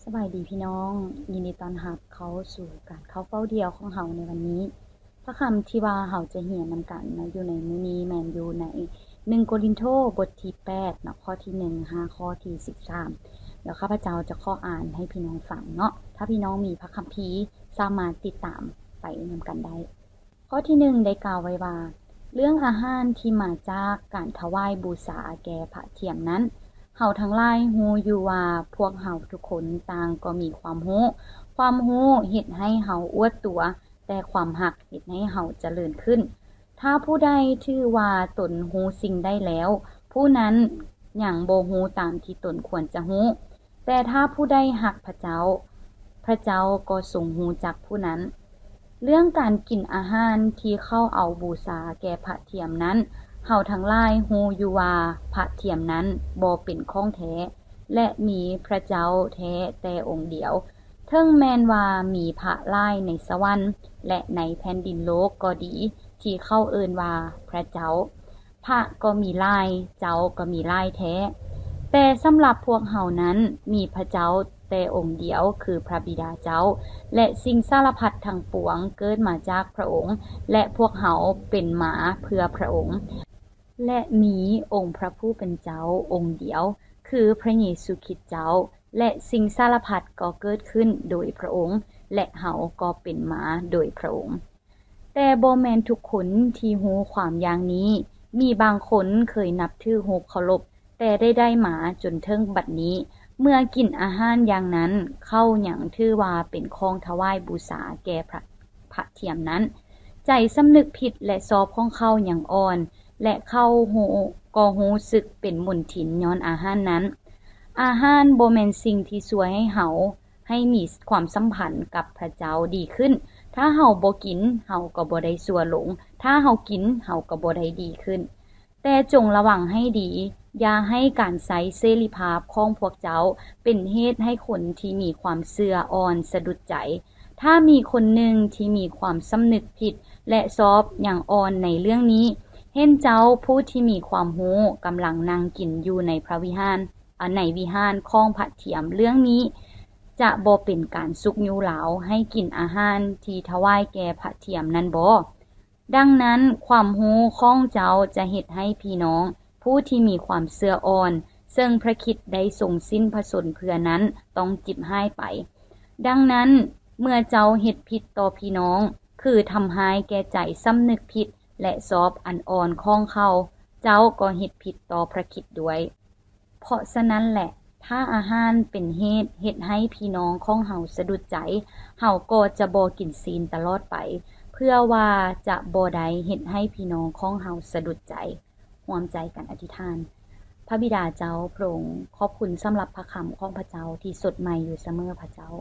ສະບາຍດີພີ່ນ້ອງ, ຍິນດີຕ້ອນຮັບເຂົ້າສູ່ການເຂົ້າເຝົ້າດ່ຽວຂອງເຮົາໃນວັນນີ້. ພະຄຳທີ່ວ່າເຮົາຈະຮຽນນຳກັນເນາະ ຢູ່ໃນມື້ນີ້ແມ່ນຢູ່ໃນໜຶ່ງໂກລິນໂທ ບົດທີແປດເນາະ, ຂໍ້ທີໜຶ່ງຫາຂໍ້ທີສິບສາມ. ດຽວຂ້າພະເຈົ້າຈະຂໍອ່ານໃຫ້ພີ່ນ້ອງຟັງເນາະ. ຖ້າພີ່ນ້ອງມີພະຄຳພີ ສາມາດຕິດຕາມໄປນຳກັນໄດ້. ຂໍ້ທີໜຶ່ງໄດ້ກ່າວໄວ້ວ່າ ເລື່ອງອາຫານທີ່ມາຈາກການຖວາຍບູຊາແກ່ພະທຽມນັ້ນ, ເຮົາທັງຫຼາຍຮູ້ຢູ່ວ່າພວກເຮົາທຸກຄົນຕ່າງກໍມີຄວາມຮູ້. ຄວາມຮູ້ເຮັດໃຫ້ເຮົາອວດຕົວ, ແຕ່ຄວາມຮັກເຮັດໃຫ້ເຮົາຈະເລີນຂຶ້ນ. ຖ້າຜູ້ໃດຖືວ່າຕົນຮູ້ສິ່ງໃດແລ້ວ, ຜູ້ນັ້ນຍັງບໍ່ຮູ້ຕາມທີ່ຕົນຄວນຈະຮູ້. ແຕ່ຖ້າຜູ້ໃດຮັກພະເຈົ້າ, ພະເຈົ້າກໍຊົງຮູ້ຈັກຜູ້ນັ້ນ. ເລື່ອງການກິນອາຫານທີ່ເຂົາເອົາບູຊາແກ່ພະທຽມນັ້ນ, ເຮົາທັງຫຼາຍຮູ້ຢູ່ວ່າພະທຽມນັ້ນບໍ່ເປັນຂອງແທ້ ແລະ ມີພະເຈົ້າແທ້ແຕ່ອົງດຽວ. ເຖິງແມ່ນວ່າມີພະຫຼາຍໃນສະຫວັນ ແລະ ໃນແຜ່ນດິນໂລກກໍດີ ທີ່ເຂົາເອີ້ນວ່າພະເຈົ້າ, ພະກໍມີຫຼາຍ, ເຈົ້າກໍມີຫຼາຍແທ້. ແຕ່ສຳລັບພວກເຮົານັ້ນ ມີພະເຈົ້າແຕ່ອົງດຽວ ຄືພະບິດາເຈົ້າ, ແລະ ສິ່ງສາລະພັດທັງປວງເກີດມາຈາກພະອົງ, ແລະ ພວກເຮົາເປັນມາເພື່ອພະອົງ, ແລະ ມີອົງພະຜູ້ເປັນເຈົ້າອົງດຽວ ຄືພະເຢຊູຄຣິດເຈົ້າ, ແລະ ສິ່ງສາລະພັດກໍເກີດຂຶ້ນໂດຍພະອົງ, ແລະ ເຮົາກໍເປັນມາໂດຍພະອົງ. ແຕ່ບໍ່ແມ່ນທຸກຄົນທີ່ຮູ້ຄວາມຢ່າງນີ້. ມີບາງຄົນເຄີຍນັບຖືຮູບເຄົາລົບ, ແຕ່ໄດ້ໆມາຈົນເຖິງບັດນີ້, ເມື່ອກິນອາຫານຢ່າງນັ້ນ, ເຂົາຍັງຖືວ່າເປັນຂອງຖວາຍບູຊາແກ່ພະ ພະທຽມນັ້ນ. ໃຈສຳນຶກຜິດ ແລະ ຊອບຂອງເຂົາຍັງອ່ອນ, ແລະ ເຂົາຮູ້ ກໍຮູ້ສຶກເປັນມົນທິນຍ້ອນອາຫານນັ້ນ. ອາຫານບໍ່ແມ່ນສິ່ງທີ່ຊ່ວຍໃຫ້ເຮົາ ໃຫ້ມີຄວາມສຳພັນກັບພະເຈົ້າດີຂຶ້ນ. ຖ້າເຮົາບໍ່ກິນ, ເຮົາກໍບໍ່ໄດ້ຊົ່ວລົງ. ຖ້າເຮົາກິນ, ເຮົາກໍບໍ່ໄດ້ດີຂຶ້ນ. ແຕ່ຈົ່ງລະວັງໃຫ້ດີ, ຢ່າໃຫ້ການໃຊ້ເສລີພາບຂອງພວກເຈົ້າເປັນເຫດໃຫ້ຄົນທີ່ມີຄວາມເຊື່ອອ່ອນສະດຸດໃຈ. ຖ້າມີຄົນໜຶ່ງທີ່ມີຄວາມສຳນຶກຜິດ ແລະ ຊອບຍັງອ່ອນໃນເລື່ອງນີ້, ເຫັນເຈົ້າຜູ້ທີ່ມີຄວາມຮູ້ກຳລັງນັ່ງກິນຢູ່ໃນພະວິຫານ ໃນວິຫານຂອງພະທຽມເລື່ອງນີ້ ຈະບໍ່ເປັນການຊຸກຍູ້ລາວໃຫ້ກິນອາຫານທີ່ຖວາຍແກ່ພະທຽມນັ້ນບໍ? ດັ່ງນັ້ນ, ຄວາມຮູ້ຂອງເຈົ້າຈະເຮັດໃຫ້ພີ່ນ້ອງຜູ້ທີ່ມີຄວາມເຊື່ອອ່ອນ, ເຊິ່ງພະຄຣິດໄດ້ຊົງສິ້ນພະຊົນເພື່ອນັ້ນ, ຕ້ອງຈິບຫາຍໄປ. ດັ່ງນັ້ນ, ເມື່ອເຈົ້າເຮັດຜິດຕໍ່ພີ່ນ້ອງ, ຄືທຳຮ້າຍແກ່ໃຈສຳນຶກຜິດ ແລະ ຊອບອັນອ່ອນຂອງເຂົາ, ເຈົ້າກໍເຮັດຜິດຕໍ່ພະຄຣິດດ້ວຍ. ເພາະສະນັ້ນແຫຼະ, ຖ້າອາຫານເປັນເຫດເຮັດໃຫ້ພີ່ນ້ອງຂອງເຮົາສະດຸດໃຈ, ເຮົາກໍຈະບໍ່ກິນຊີ້ນຕະຫຼອດໄປ, ເພື່ອວ່າຈະບໍ່ໄດ້ເຮັດໃຫ້ພີ່ນ້ອງຂອງເຮົາສະດຸດໃຈ. ຮ່ວມໃຈກັນອະທິຖານ. ພະບິດາເຈົ້າ, ພະອົງຂອບຄຸນສຳລັບພະຄຳຂອງພະເຈົ້າທີ່ສົດໃໝ່ຢູ່ສະເໝີ. ພະເຈົ້າ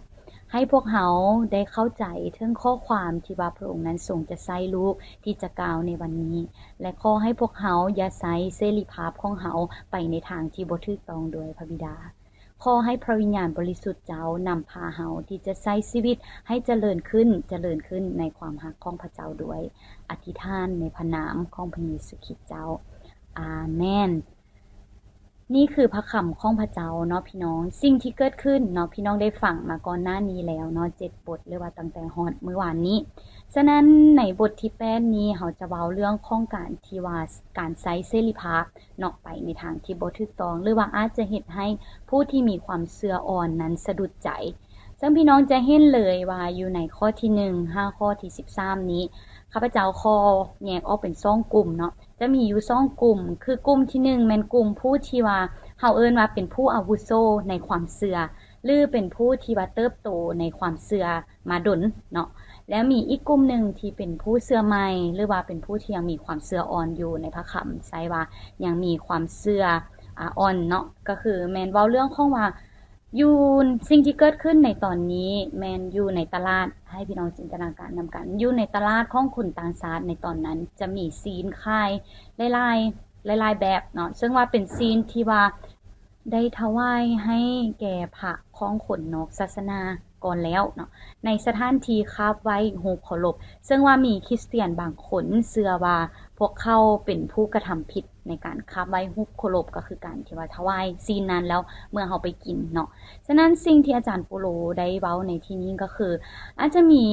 ໃຫ້ພວກເຮົາໄດ້ເຂົ້າໃຈເຖິງຂໍ້ຄວາມທີ່ວ່າພະອົງນັ້ນຊົງຈະໃຊ້ລູກທີ່ຈະກ່າວໃນວັນນີ້ ແລະ ຂໍໃຫ້ພວກເຮົາຢ່າໃຊ້ເສລີພາບຂອງເຮົາໄປໃນທາງທີ່ບໍ່ຖືກຕ້ອງດ້ວຍພະບິດາ. ຂໍໃຫ້ພະວິນຍານບໍລິສຸດເຈົ້ານຳພາເຮົາທີ່ຈະໃຊ້ຊີວິດໃຫ້ຈະເລີນຂຶ້ນ, ຈະເລີນຂຶ້ນໃນຄວາມຮັກຂອງພະເຈົ້າດ້ວຍ. ອະທິຖານໃນພະນາມຂອງພະເຢຊູຄຣິດເຈົ້າ. ອາເມນ. ນີ້ຄືພະຄຳຂອງພະເຈົ້າເນາະພີ່ນ້ອງ. ສິ່ງທີ່ເກີດຂຶ້ນເນາະ ພີ່ນ້ອງໄດ້ຟັງມາກ່ອນໜ້ານີ້ແລ້ວເນາະ ເຈັດບົດ ຫຼືວ່າຕັ້ງແຕ່ຮອດມື້ວານນີ້. ສະນັ້ນໃນບົດທີແປດນີ້ ເຮົາຈະເວົ້າເລື່ອງຂອງການທີ່ວ່າ ການໃຊ້ເສລີພາບເນາະ ໄປໃນທາງທີ່ບໍ່ຖືກຕ້ອງ ຫຼືວ່າອາດຈະເຮັດໃຫ້ຜູ້ທີ່ມີຄວາມເຊື່ອອ່ອນນັ້ນສະດຸດໃຈ. ເຊິ່ງພີ່ນ້ອງຈະເຫັນເລີຍວ່າຢູ່ໃນຂໍ້ທີໜຶ່ງຫາຂໍ້ທີສິບສາມນີ້ ຂ້າພະເຈົ້າຂໍແຍກອອກເປັນສອງກຸ່ມເນາະ. ຈະມີຢູ່ສອງກຸ່ມ ຄືກຸ່ມທີໜຶ່ງແມ່ນກຸ່ມຜູ້ທີ່ວ່າເຮົາເອີ້ນວ່າເປັນຜູ້ອາວຸໂສໃນຄວາມເຊື່ອ ຫຼື ເປັນຜູ້ທີ່ວ່າເຕີບໂຕໃນຄວາມເຊື່ອມາດົນເນາະ, ແລ້ວມີອີກກຸ່ມໜຶ່ງທີ່ເປັນຜູ້ເຊື່ອໃໝ່ ຫຼືວ່າເປັນຜູ້ທີ່ຍັງມີຄວາມເຊື່ອອ່ອນຢູ່ ໃນພະຄຳໃຊ້ວ່າຍັງມີຄວາມເຊື່ອ ອາ ອ່ອນເນາະ, ກໍຄືແມ່ນເວົ້າເລື່ອງຂອງວ່າ ຢູ່ ສິ່ງທີ່ເກີດຂຶ້ນໃນຕອນນີ້ແມ່ນຢູ່ໃນຕະຫຼາດ, ໃຫ້ພີ່ນ້ອງຈິນຕະນາການນຳກັນ, ຢູ່ໃນຕະຫຼາດຂອງຄົນຕ່າງຊາດໃນຕອນນັ້ນ ຈະມີຊີ້ນຂາຍຫຼາຍໆ ຫຼາຍໆແບບເນາະ, ເຊິ່ງວ່າເປັນຊີ້ນທີ່ວ່າໄດ້ຖວາຍໃຫ້ແກ່ພະຂອງຄົນນອກສາສະໜາກ່ອນແລ້ວເນາະ, ໃນສະຖານທີ່ຄາບໄວ້ຮູບເຄົາລົບ, ເຊິ່ງວ່າມີຄຣິສຕຽນບາງຄົນເຊື່ອວ່າພວກເຂົາເປັນຜູ້ກະທຳຜິດ ໃນການຄາບໄຫວ້ຮູບເຄົາລົບ ກໍຄືການທີ່ວ່າຖວາຍຊີ້ນນັ້ນແລ້ວເມື່ອເຮົາໄປກິນເນາະ. ສະນັ້ນສິ່ງທີ່ອາຈານໂປໂລໄດ້ເວົ້າໃນທີ່ນີ້ກໍຄື ອາດຈະມີ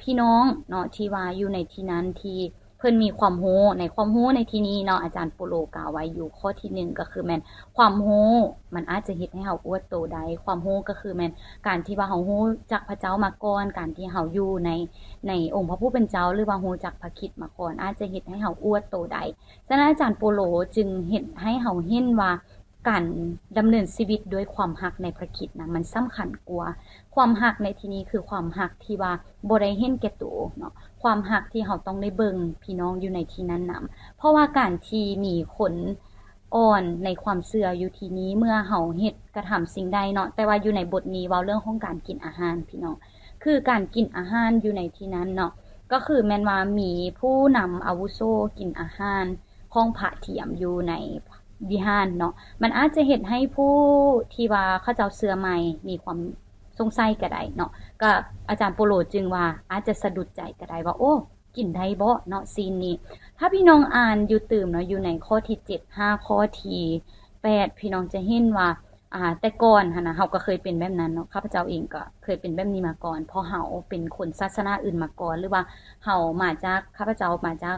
ພີ່ນ້ອງເນາະ ທີ່ວ່າຢູ່ໃນທີ່ນັ້ນທີ່ເພິ່ນມີຄວາມຮູ້. ໃນຄວາມຮູ້ໃນທີ່ນີ້ເນາະ ອາຈານໂປໂລກ່າວໄວ້ຢູ່ຂໍ້ທີໜຶ່ງ ກໍຄືແມ່ນຄວາມຮູ້ມັນອາດຈະເຮັດໃຫ້ເຮົາອວດໂຕໄດ້. ຄວາມຮູ້ກໍຄືແມ່ນການທີ່ວ່າເຮົາຮູ້ຈັກພະເຈົ້າມາກ່ອນ, ການທີ່ເຮົາຢູ່ໃນ ໃນອົງພະຜູ້ເປັນເຈົ້າ ຫຼືວ່າຮູ້ຈັກພະຄຣິດມາກ່ອນ ອາດຈະເຮັດໃຫ້ເຮົາອວດໂຕໄດ້. ສະນັ້ນອາຈານໂປໂລຈຶ່ງເຮັດໃຫ້ເຮົາເຫັນວ່າ ການດຳເນີນຊີວິດດ້ວຍຄວາມຮັກໃນພະຄຣິດນະ ມັນສຳຄັນກວ່າ. ຄວາມຮັກໃນທີ່ນີ້ຄືຄວາມຮັກທີ່ວ່າບໍ່ໄດ້ເຫັນແກ່ໂຕເນາະ, ຄວາມຮັກທີ່ເຮົາຕ້ອງໄດ້ເບິ່ງພີ່ນ້ອງຢູ່ໃນທີ່ນັ້ນນຳ. ເພາະວ່າການທີ່ມີຄົນອ່ອນໃນຄວາມເຊື່ອຢູ່ທີ່ນີ້ ເມື່ອເຮົາເຮັດກະທຳສິ່ງໃດເນາະ, ແຕ່ວ່າຢູ່ໃນບົດນີ້ເວົ້າເລື່ອງຂອງການກິນອາຫານພີ່ນ້ອງ, ຄືການກິນອາຫານຢູ່ໃນທີ່ນັ້ນເນາະ ກໍຄືແມ່ນວ່າມີຜູ້ນຳອາວຸໂສກິນອາຫານ ຂອງພະທຽມຢູ່ໃນວິຫານເນາະ, ມັນອາດຈະເຮັດໃຫ້ຜູ້ທີ່ວ່າເຂົາເຈົ້າເຊື່ອໃໝ່ມີຄວາມສົງໄສກໍໄດ້ເນາະ. ກໍອາຈານໂປໂລຈຶ່ງວ່າອາດຈະສະດຸດໃຈກໍໄດ້ວ່າ ໂອ້ ກິນໄດ້ບໍ່ເນາະ ຊີ້ນນີ້. ຖ້າພີ່ນ້ອງອ່ານຢູ່ຕື່ມເນາະ ຢູ່ໃນຂໍ້ທີເຈັດຫາຂໍ້ທີແປດ ພີ່ນ້ອງຈະເຫັນວ່າ ອ່າ ແຕ່ກ່ອນຫັ້ນນະ ເຮົາກໍເຄີຍເປັນແບບນັ້ນເນາະ, ຂ້າພະເຈົ້າເອງກໍເຄີຍເປັນແບບນີ້ມາກ່ອນ ເພາະເຮົາເປັນຄົນສາສະໜາອື່ນມາກ່ອນ ຫຼືວ່າເຮົາມາຈາກ ຂ້າພະເຈົ້າມາຈາກ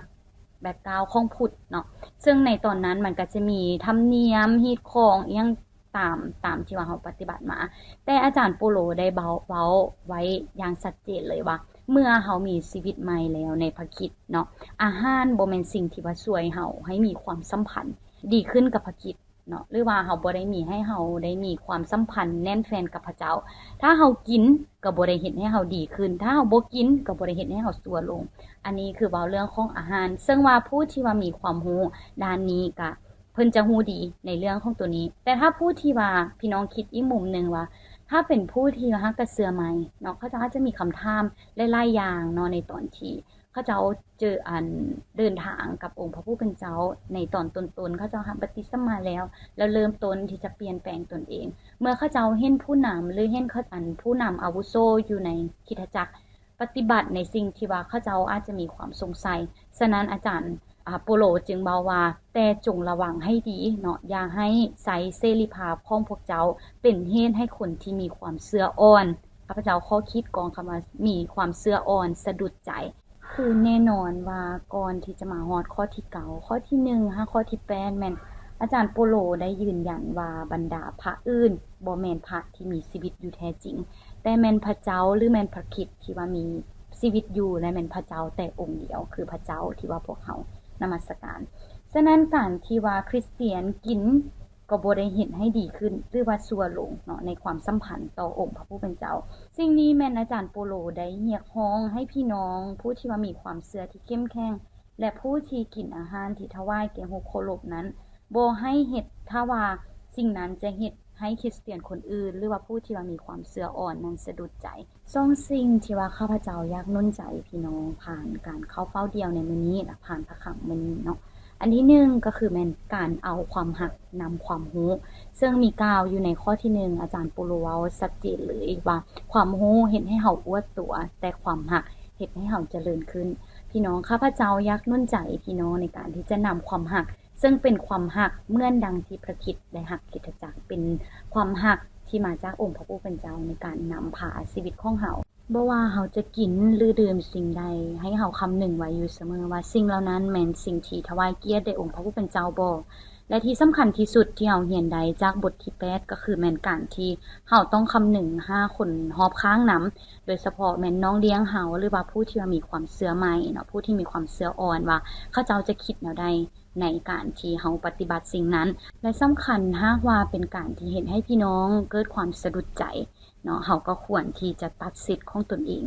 ແບັກກຣາວຂອງພຸດເນາະ, ເຊິ່ງໃນຕອນນັ້ນມັນກໍຈະມີທຳນຽມຮີດຄອງອີ່ຫຍັງຕາມ ຕາມທີ່ວ່າເຮົາປະຕິບັດມາ. ແຕ່ອາຈານໂປໂລໄດ້ເວົ້າ ເວົ້າໄວ້ຢ່າງຊັດເຈນເລີຍວ່າ ເມື່ອເຮົາມີຊີວິດໃໝ່ແລ້ວໃນພະຄຣິດເນາະ, ອາຫານບໍ່ແມ່ນສິ່ງທີ່ວ່າຊ່ວຍເຮົາໃຫ້ມີຄວາມສຳພັນດີຂຶ້ນກັບພະຄຣິດເນາະ, ຫຼືວ່າເຮົາບໍ່ໄດ້ມີ ໃຫ້ເຮົາໄດ້ມີຄວາມສຳພັນແໜ້ນແຟ້ນກັບພະເຈົ້າ. ຖ້າເຮົາກິນກໍບໍ່ໄດ້ເຮັດໃຫ້ເຮົາດີຂຶ້ນ, ຖ້າເຮົາບໍ່ກິນກໍບໍ່ໄດ້ເຮັດໃຫ້ເຮົາຊົ່ວລົງ. ອັນນີ້ຄືເວົ້າເລື່ອງຂອງອາຫານ, ເຊິ່ງວ່າຜູ້ທີ່ວ່າມີຄວາມຮູ້ດ້ານນີ້ກະ ເພິ່ນຈະຮູ້ດີໃນເລື່ອງຂອງໂຕນີ້. ແຕ່ຖ້າຜູ້ທີ່ວ່າ ພີ່ນ້ອງຄິດອີກມຸມໜຶ່ງວ່າ ຖ້າເປັນຜູ້ທີ່ວ່າຫາກະເຊື່ອໃໝ່ເນາະ, ເຂົາເຈົ້າອາດຈະມີຄຳຖາມຫຼາຍໆຢ່າງເນາະ ໃນຕອນທີ່ເຂົາເຈົ້າເຈີ ອັນ ເດີນທາງກັບອົງພະຜູ້ເປັນເຈົ້າໃນຕອນຕົ້ນໆ, ເຂົາເຈົ້າຮັບບັບຕິສະມາແລ້ວ ແລ້ວເລີ່ມຕົ້ນທີ່ຈະປ່ຽນແປງຕົນເອງ. ເມື່ອເຂົາເຈົ້າເຫັນຜູ້ນຳ ຫຼື ເຫັນ ອັນ ຜູ້ນຳອາວຸໂສຢູ່ໃນຄຣິສຕະຈັກ ປະຕິບັດໃນສິ່ງທີ່ວ່າເຂົາເຈົ້າອາດຈະມີຄວາມສົງໄສ. ສະນັ້ນອາຈານ ອາ ໂປໂລຈຶ່ງເວົ້າວ່າ ແຕ່ຈົ່ງລະວັງໃຫ້ດີເນາະ, ຢ່າໃຫ້ໃຊ້ເສລີພາບຂອງພວກເຈົ້າເປັນເຫດໃຫ້ຄົນທີ່ມີຄວາມເຊື່ອອ່ອນ. ຂ້າພະເຈົ້າຂໍຂີດກອງຄຳວ່າ ມີຄວາມເຊື່ອອ່ອນ ສະດຸດໃຈ. ຄືແນ່ນອນວ່າກ່ອນທີ່ຈະມາຮອດຂໍ້ທີເກົ້າ ຂໍ້ທີໜຶ່ງ ຫາຂໍ້ທີແປດ ແມ່ນອາຈານໂປໂລໄດ້ຢືນຢັນວ່າ ບັນດາພະອື່ນບໍ່ແມ່ນພະທີ່ມີຊີວິດຢູ່ແທ້ຈິງ, ແຕ່ແມ່ນພະເຈົ້າ ຫຼື ແມ່ນພະຄຣິດທີ່ວ່າມີຊີວິດຢູ່ ແລະ ແມ່ນພະເຈົ້າແຕ່ອົງດຽວ ຄືພະເຈົ້າທີ່ວ່າພວກເຮົານະມັດສະການ. ສະນັ້ນການທີ່ວ່າຄຣິສຕຽນກິນກໍບໍ່ໄດ້ເຮັດໃຫ້ດີຂຶ້ນ ຫຼື ວ່າຊົ່ວລົງເນາະ ໃນຄວາມສຳພັນຕໍ່ອົງພະຜູ້ເປັນເຈົ້າ. ສິ່ງນີ້ແມ່ນອາຈານໂປໂລໄດ້ຮຽກຮ້ອງໃຫ້ພີ່ນ້ອງຜູ້ທີ່ວ່າມີຄວາມເຊື່ອທີ່ເຂັ້ມແຂງ ແລະ ຜູ້ທີ່ກິນອາຫານທີ່ຖວາຍແກ່ຮູບເຄົາລົບນັ້ນ ບໍ່ໃຫ້ເຮັດ ຖ້າວ່າສິ່ງນັ້ນຈະເຮັດໃຫ້ຄຣິສຕຽນຄົນອື່ນ ຫຼື ວ່າຜູ້ທີ່ວ່າມີຄວາມເຊື່ອອ່ອນນັ້ນສະດຸດໃຈ. ສອງສິ່ງທີ່ວ່າຂ້າພະເຈົ້າຢາກໜູນໃຈພີ່ນ້ອງ ຜ່ານການເຂົ້າເຝົ້າດ່ຽວໃນມື້ນີ້ ແລະ ຜ່ານພະຄຳມື້ນີ້ເນາະ, ອັນທີໜຶ່ງກໍຄືແມ່ນການເອົາຄວາມຮັກນຳຄວາມຮູ້, ເຊິ່ງມີກ່າວຢູ່ໃນຂໍ້ທີໜຶ່ງ ອາຈານໂປໂລເວົ້າຊັດເຈນເລີຍວ່າ ຄວາມຮູ້ເຮັດໃຫ້ເຮົາອວດຕົວ, ແຕ່ຄວາມຮັກເຮັດໃຫ້ເຮົາຈະເລີນຂຶ້ນ. ພີ່ນ້ອງ, ຂ້າພະເຈົ້າຢາກໜູນໃຈພີ່ນ້ອງໃນການທີ່ຈະນຳຄວາມຮັກ ເຊິ່ງເປັນຄວາມຮັກເໝືອນດັ່ງທີ່ພະຄຣິດໄດ້ຮັກຄຣິສຕະຈັກ, ເປັນຄວາມຮັກທີ່ມາຈາກອົງພະຜູ້ເປັນເຈົ້າໃນການນຳພາຊີວິດຂອງເຮົາ. ບໍ່ວ່າເຮົາຈະກິນ ຫຼື ດື່ມສິ່ງໃດ, ໃຫ້ເຮົາຄຳນຶງໄວ້ຢູ່ສະເໝີວ່າ ສິ່ງເຫຼົ່ານັ້ນແມ່ນສິ່ງທີ່ຖວາຍກຽດແດ່ອົງພະຜູ້ເປັນເຈົ້າບໍ່? ແລະ ທີ່ສຳຄັນທີ່ສຸດທີ່ເຮົາຮຽນໄດ້ຈາກບົດທີແປດ ກໍຄືແມ່ນການທີ່ເຮົາຕ້ອງຄຳນຶງຫາຄົນຮອບຂ້າງນຳ, ໂດຍສະເພາະແມ່ນນ້ອງລ້ຽງເຮົາ ຫຼືວ່າຜູ້ທີ່ວ່າມີຄວາມເຊື່ອໃໝ່ເນາະ, ຜູ້ທີ່ມີຄວາມເຊື່ອອ່ອນວ່າເຂົາເຈົ້າຈະຄິດແນວໃດໃນການທີ່ເຮົາປະຕິບັດສິ່ງນັ້ນ. ແລະ ສຳຄັນຫາກວ່າເປັນການທີ່ເຮັດໃຫ້ພີ່ນ້ອງເກີດຄວາມສະດຸດໃຈເນາະ, ເຮົາກໍຄວນທີ່ຈະຕັດສິດຂອງຕົນເອງ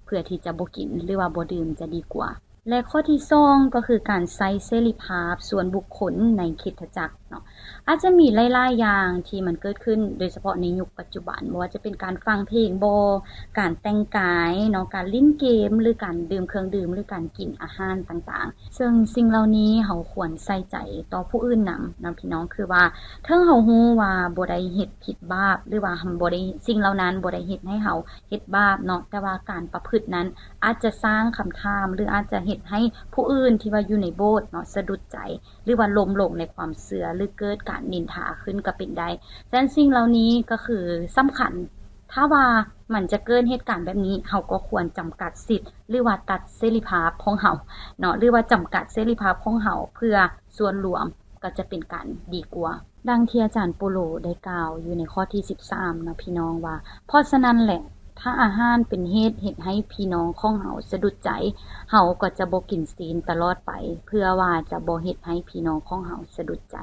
ເພື່ອທີ່ຈະບໍ່ກິນ ຫຼືວ່າບໍ່ດື່ມຈະດີກວ່າ. ແລະ ຂໍ້ທີສອງ ກໍຄືການໃຊ້ເສລີພາບສ່ວນບຸກຄົນໃນຄຣິສຕະຈັກ ເນາະ. ອາດຈະມີຫຼາຍໆຢ່າງທີ່ມັນເກີດຂຶ້ນ ໂດຍສະເພາະໃນຍຸກປັດຈຸບັນ ບໍ່ວ່າຈະເປັນການຟັງເພງບໍ ການແຕ່ງກາຍເນາະ ການຫຼິ້ນເກມ ຫຼື ການດື່ມເຄື່ອງດື່ມ ຫຼື ການກິນອາຫານຕ່າງໆ ເຊິ່ງສິ່ງເຫຼົ່ານີ້ເຮົາຄວນໃສ່ໃຈຕໍ່ຜູ້ອື່ນນຳເນາະພີ່ນ້ອງ. ຄືວ່າເຖິງເຮົາຮູ້ວ່າບໍ່ໄດ້ເຮັດຜິດບາບ ຫຼືວ່າບໍ່ໄດ້ ສິ່ງເຫຼົ່ານັ້ນບໍ່ໄດ້ເຮັດໃຫ້ເຮົາເຮັດບາບເນາະ ແຕ່ວ່າການປະພຶດນັ້ນອາດຈະສ້າງຄຳຖາມ ຫຼືອາດຈະເຮັດໃຫ້ຜູ້ອື່ນທີ່ວ່າຢູ່ໃນໂບດເນາະສະດຸດໃຈ ຫຼືວ່າລົ້ມລົງໃນຄວາມເຊື່ອ ຫຼືເກີດການນິນທາຂຶ້ນກໍເປັນໄດ້. ສະນັ້ນສິ່ງເຫຼົ່ານີ້ກໍຄືສຳຄັນ ຖ້າວ່າມັນຈະເກີດເຫດການແບບນີ້ ເຮົາກໍຄວນຈຳກັດສິດ ຫຼືວ່າຕັດເສລີພາບຂອງເຮົາເນາະ ຫຼືວ່າຈຳກັດເສລີພາບຂອງເຮົາເພື່ອສ່ວນລວມ ກໍຈະເປັນການດີກວ່າ. ດັ່ງທີ່ອາຈານໂປໂລໄດ້ກ່າວຢູ່ໃນຂໍ້ທີສິບສາມເນາະພີ່ນ້ອງວ່າ ເພາະສະນັ້ນແຫຼະ ຖ້າອາຫານເປັນເຫດເຮັດໃຫ້ພີ່ນ້ອງຂອງເຮົາສະດຸດໃຈ ເຮົາກໍຈະບໍ່ກິນຊີ້ນຕະຫຼອດໄປ ເພື່ອວ່າຈະບໍ່ເຮັດໃຫ້ພີ່ນ້ອງຂອງເຮົາສະດຸດໃຈ.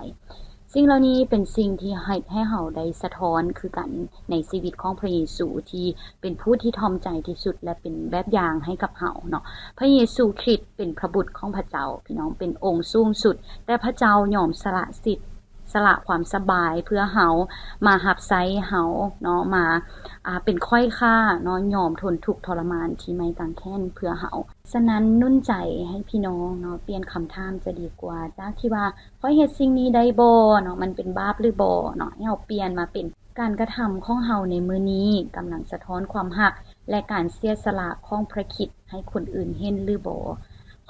ສິ່ງເຫຼົ່ານີ້ເປັນສິ່ງທີ່ເຮັດໃຫ້ເຮົາໄດ້ສະທ້ອນຄືກັນໃນຊີວິດຂອງພະເຢຊູ ທີ່ເປັນຜູ້ທີ່ຖ່ອມໃຈທີ່ສຸດ ແລະ ເປັນແບບຢ່າງໃຫ້ກັບເຮົາເນາະ. ພະເຢຊູຄຣິດເປັນພະບຸດຂອງພະເຈົ້າ ພີ່ນ້ອງ ເປັນອົງສູງສຸດ ແຕ່ພະເຈົ້າຍອມສະຫຼະສິດ ສະຫຼະຄວາມສະບາຍເພື່ອເຮົາ ມາຮັບໃຊ້ເຮົາເນາະ ມາ ອ່າ ເປັນຂ້ອຍຂ້າເນາະ ຍອມທົນທຸກທໍລະມານທີ່ໄມ້ກາງແຂນເພື່ອເຮົາ. ສະນັ້ນໜູນໃຈໃຫ້ພີ່ນ້ອງເນາະ ປ່ຽນຄຳຖາມຈະດີກວ່າ ຈາກທີ່ວ່າ ຂ້ອຍເຮັດສິ່ງນີ້ໄດ້ບໍ່ເນາະ ມັນເປັນບາບຫຼືບໍ່ເນາະ ໃຫ້ເຮົາປ່ຽນມາເປັນ ການກະທຳຂອງເຮົາໃນມື້ນີ້ກຳລັງສະທ້ອນຄວາມຮັກ ແລະ ການເສຍສະຫຼະຂອງພຣະຄຣິດໃຫ້ຄົນອື່ນເຫັນຫຼືບໍ່?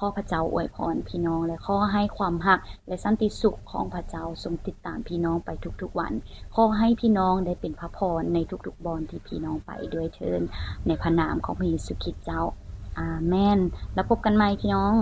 ຂໍພະເຈົ້າອວຍພອນພີ່ນ້ອງ ແລະ ຂໍໃຫ້ຄວາມຮັກ ແລະ ສັນຕິສຸກຂອງພະເຈົ້າຊົງຕິດຕາມພີ່ນ້ອງໄປທຸກໆວັນ. ຂໍໃຫ້ພີ່ນ້ອງໄດ້ເປັນພະພອນໃນທຸກໆບ່ອນທີ່ພີ່ນ້ອງໄປດ້ວຍເທີ້ນ ໃນພະນາມຂອງພະເຢຊູຄຣິດເຈົ້າ. ອາເມນ. ແລ້ວພົບກັນໃໝ່ພີ່ນ້ອງ.